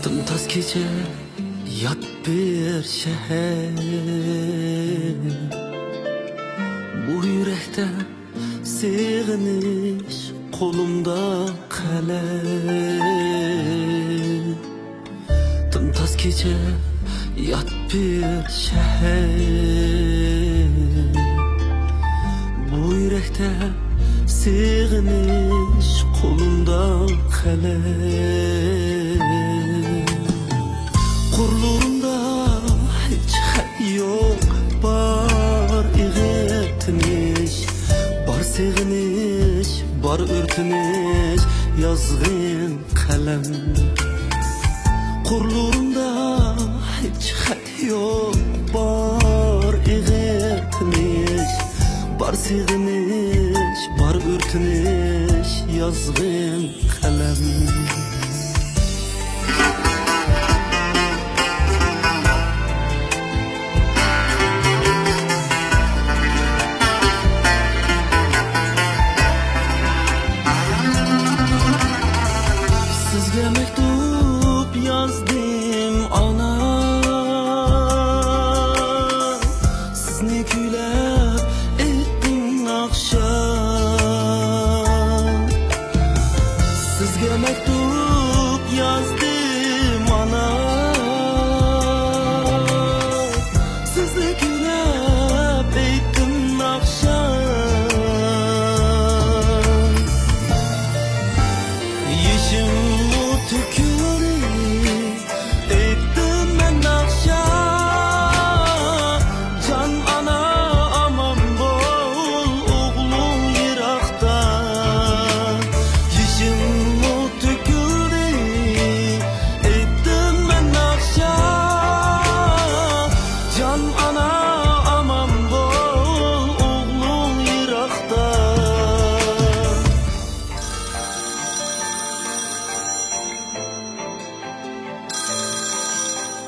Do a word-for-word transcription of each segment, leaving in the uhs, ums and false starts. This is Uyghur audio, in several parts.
تىمتاس كېچە يات بىر شەھەر، بۇ يۈرەكتە سېغىنىش، قولۇمدا قەلەم. تىمتاس كېچە يات بىر شەھەر، بۇ يۈرەكتە سېغىنىش، قولۇمدا قەلەم. قۇرلىرىمدا ھېچ خەت يوق، بار ئېغىر تىنىش، بار سېغىنىش، بار ئۆرتىنىش يازغىن قەلەم. قۇرلىرىمدا ھېچ خەت يوق، بار ئېغىر تىنىش، بار سېغىنىش، بار ئۆرتىنىش يازغىن قەلەم. سىزگە مەكتۇپ يازدىم، ئانا. سىزنى كۈيلەپ ئېيتتىم ناخشا. سىزگە مەكتۇپ يازدىم، ئانا. سىزنى كۈيلەپ ئېيتتىم ناخشا. يېشىممۇ تۆكۈلدى، ئېيتتىم مەن ناخشا. جان ئانا ئامان بول، ئوغلۇڭ يىراقتا. يېشىممۇ تۆكۈلدى، ئېيتتىم مەن ناخشا. جان ئانا ئامان بول، ئوغلۇڭ يىراقتا.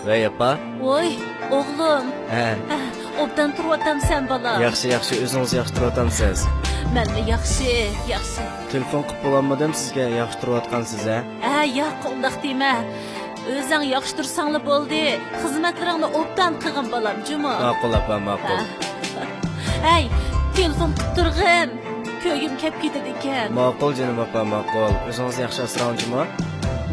ۋەي، ئاپا. ۋوي، ئوغلۇم. ھە. ھە، ئوبدان تۇرۇۋاتامسەن، بالام؟ ياخشى، ياخشى. ئۆزىڭىز ياخشى تۇرۇۋاتامسىز؟ مەنمۇ ياخشى، ياخشى. تېلېفون قىلىپ بولالمىدىم سىزگە، ياخشى تۇرۇۋاتقانسىز، ھە؟ ھە، ياق، ئۇنداق دېمە. ئۆزۈڭ ياخشى تۇرساڭلا بولدى. خىزمەتلىرىڭنى ئوبدان قىلغىن، بالام، جۇمۇ. ماقۇل، ئاپا، ماقۇل. ھە. ھەي، تېلېفون قىلىپ تۇرغىن. كۆيگۈم كەپ كېتىدىكەن. ماقۇل جېنىم ئاپا، ماقۇل. ئۆزىڭىزنى ياخشى ئاسراڭ جۇمۇ.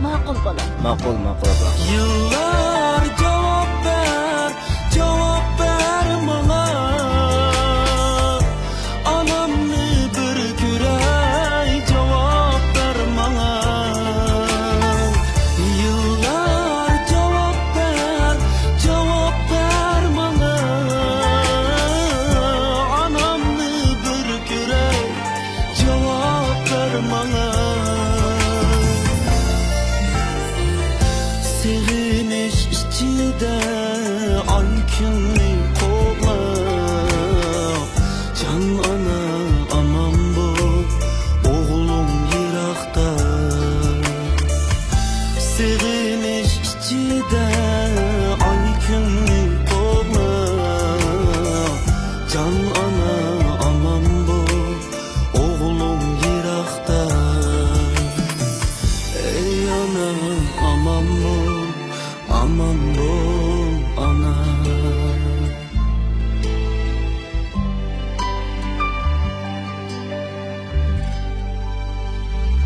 ماقۇل بالام. ماقۇل، ماقۇل ئاپا. يىللار جاۋاب بەر، جاۋاب بەر ماڭا. ئانامنى بىر كۆرەي، جاۋاب بەر ماڭا. يىللار جاۋاب بەر، جاۋاب بەر ماڭا. ئانامنى بىر كۆرەي، جاۋاب بەر ماڭا. سېغىنىش ئىچىدە ئاي كۈننى قوغلاپ، جان ئانا ئامان بول، ئوغلۇڭ يىراقتا. سېغىنىش ئىچىدە ئاي كۈننى قوغلاپ، جان ئانا ئامان بول، ئوغلۇڭ يىراقتا. ئەي ئانا، ئامان بول، ئامان